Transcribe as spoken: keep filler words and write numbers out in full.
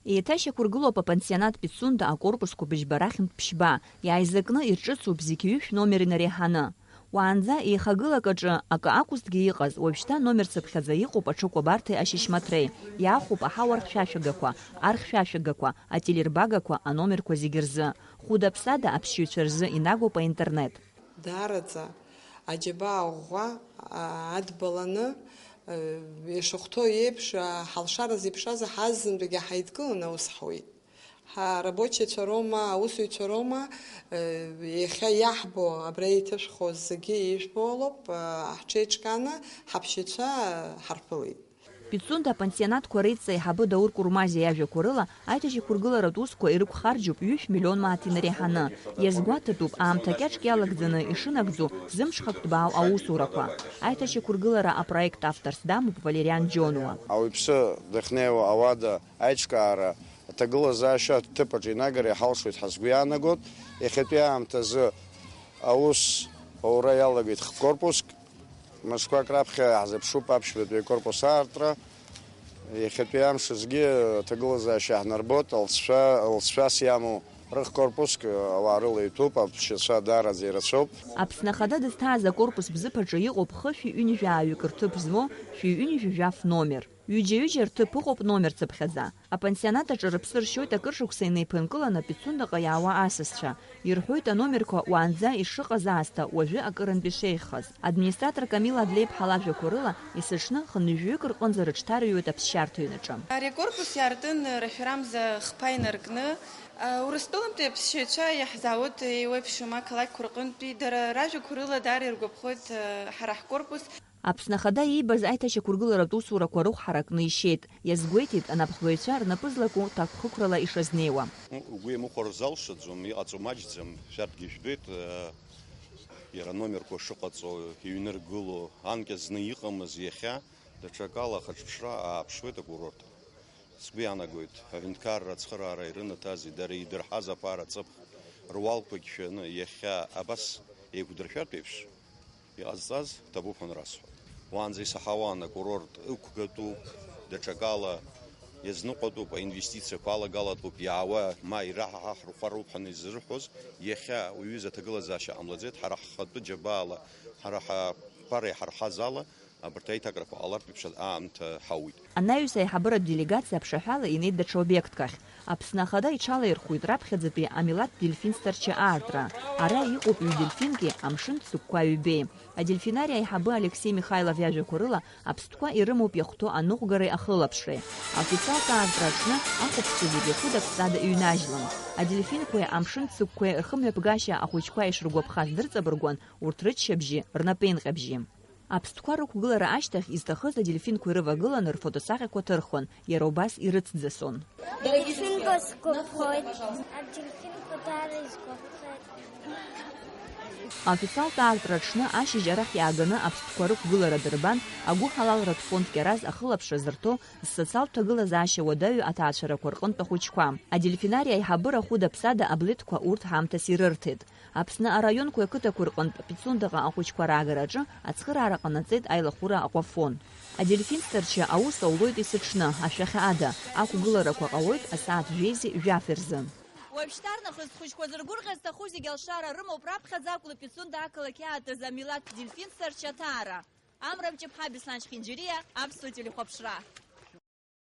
Еиҭашьақәыргылоуп апансионат Пицунда акорпусқәа быжьба рахьынтә ԥшьба, иааизакны ирҿыцуп зегь ҩышә номер инареиҳаны. Уаанӡа еихагылак аҿы акы акәызҭгьы иҟаз, уажәшьҭа номер цыԥхьаӡа иҟоуп аҽыкәабарҭеи ашьышьмаҭреи, иаахәоуп аҳауа рхьшәашәагақәа, архьшәашәагақәа, ателербагақәа аномерқәа зегь рзы. Хәыда-ԥсада аԥсшьаҩцәа рзы инагоуп аинтернет. Даараӡа аџьабаа ӷәӷәа, а, адбаланы, э, ишахәҭоу еиԥш, а, ҳалшара зеиԥшраз ҳазынтәыгьы ҳаидкыланы аус ҳуеит. Ҳарабочиацәа роума, аусзуҩцәа роума, э, иахьа иаҳбо, абра еиҭашәхо зегьы ижәбо лоуп, а, ҳҽеиҿкааны ҳаԥсшьаҩцәа ҳарԥылеит. Пицунда апансионатқәа реидҵа аиҳабы Даур Курмазиа иажәақәа рыла, аиҭашьақәыргыларатә усқәа ирықәхарџьуп ҩышә миллион мааҭ инареиҳаны. Иазгәаҭатәуп, аамҭа кьаҿк иалагӡаны ишынагӡо зымҽхак ҭбаау аусурақәа. Аиҭашьақәыргылара апроект авторс дамоуп Валериан Џьонуа. Ауаҩԥсы дахьнеиуа ауада аиҿкаара аҭагылазаашьа аҭыԥаҿ инагара иҳалшоит ҳәа сгәы иаанагоит. Иахьатәи аамҭазы аус аура иалагеит х-, корпуск. Мышқәак раԥхьа иаҳзыԥшуп аԥшьбатәи акорпус аартра. Иахьатәи амш азгьы аҭагылазаашьа ҳнарбоит, лҵшәа, лҵшәас иамоу рых-корпуск ауаа рыла иҭәуп, аԥсшьацәа даараӡа ирацәоуп. Аԥсны Ахада дызҭааз акорпус бзыԥ аҿы иҟоуп хышәи ҩынҩажәи ҩажәаҩык рҭыԥ змоу шәи ҩынҩажәи жәаф номер. Ҩыџьа-ҩыџьа рҭыԥ ыҟоуп номер цыԥхьаӡа. Апансионат аҿы рыԥсы ршьоит акыр шықәса инеиԥынкыланы Пицундаҟа иаауа асасцәа. Ирҳәоит аномерқәа уаанӡа ишыҟаз аасҭа уажәы акырынтә ишеиӷьхаз. Администратор Камила Адлеиԥҳа лажәақәа рыла, есыҽны хынҩажәаҩык рҟынӡа рыҽҭарыҩуеит аԥсшьарҭа ҩнаҿы. Ари акорпус иаартын рашәарамза хԥа инаркны, Урыстәылантәи аԥсшьаҩцәа иаҳзаауеит, еиуеиԥшым ақалақьқәа рҟынтәи, дара ражәақәа рыла даара иргәаԥхоит ҳара ҳкорпус. Аԥсны Ахада иибаз аиҭашьақәыргыларатә усурақәа рыхә ҳаракны ишьеит, иазгәеиҭеит анапхгаҩцәа рнапы злаку ҭакәхықәрала ишазнеиуа. Угәы иамыхәар залшаӡом, иҟаҵо маҷӡам, шәарҭгьы ижәбеит, э, иара аномерқәа шыҟаҵо, иҩныргыло, анкьа зны иҟамыз иахьа, даҽакала ахаҿыԥшра ааԥшуеит акурорт. Сгәы иаанагоит, аҳәынҭқарра ацхыраара ирынаҭази, дара идырҳаз аԥара ҵыԥх руалқәагь шәаны, иахьа абас еиқәдыршәартә еиԥш, иҟазҵаз ҭабуп ҳәа анрасҳәа. Уаанӡа исаҳауан, акурорт ықәгатәуп, даҽакала иазныҟәатәуп, аинвестициақәа алагалатәуп, иаауа, ма ираҳа ҳа ҳрыхәароуп ҳәа изырҳәоз, иахьа уи аҩыза аҭагылазаашьа ҟамлаӡеит, ҳара ҳхатәы џьабаала, ҳара ҳаԥара иҳарҳаз ала, абарҭ аиҭакрақәа ҟалартә еиԥш аамҭа ҳауит. Анаҩс аиҳабыратә делегациа аԥшаҳәала инеит даҽа обиектк ахь. Аԥсны Ахада иҽалаирхәит раԥхьаӡатәи амилаҭ дельфин старча аартра. Ара иҟоуп ҩ-дельфинки амшын цыгәқәа ҩбеи. Адельфинариа аиҳабы Алексеи Михайлов иажәақәа рыла, аԥстәқәа ирымоуп иахәҭоу аныҟәгареи ахылаԥшреи. Аофициалтә аартра аҽны ахәаԥшцәа зегьы хәыда-ԥсада иҩнажьлон. Адельфинқәеи амшын цыгәқәеи рхымҩаԥгашьа ахәыҷқәа ишрыгәаԥхаз дырҵабыргуан урҭ рыччабжьи рнапеинҟьабжьи. Аԥстәқәа рықәгылара ашьҭахь изҭахыз адельфинқәа ирывагыланы рфотосахьақәа ҭырхуан, иара убас ирыцӡасон. Дельфинқәа сгәаԥхоит. Адельфинқәа даара исгәаԥхеит. Аофициалтә аартра аҽны ашьыжь арахь иааганы аԥстәқәа рықәгылара дырбан, агәыҳалалратә фонд Кьараз ахылаԥшра зырҭо зсоциалтә ҭагылазаашьа уадаҩу аҭаацәарақәа рҟынтә ахәыҷқәа. Адельфинариа аиҳабыра хәыда-ԥсада аблеҭқәа урҭ ҳамҭас ирырҭеит. Аԥсны араионқәеи ақыҭақәеи рҟынтә Пицундаҟа ахәыҷқәа раагараҿы ацхыраара ҟанаҵеит аилахәыра аҟәафон. Адельфин старча аус аулоит есыҽны, ашәахьа ада, ақәгыларақәа ҟалоит асааҭ жәеизеи жәаф рзы. Уажәшьҭарнахыс зхәыҷқәа зыргәырӷьа зҭаху зегьы алшара рымоуп раԥхьаӡа акәны Пицунда ақалақь иаатыз амилаҭ дельфин старча аҭаара. Амра Мҷыԥҳа, Беслан Чхинџьириа, Аԥсуа телехәаԥшра.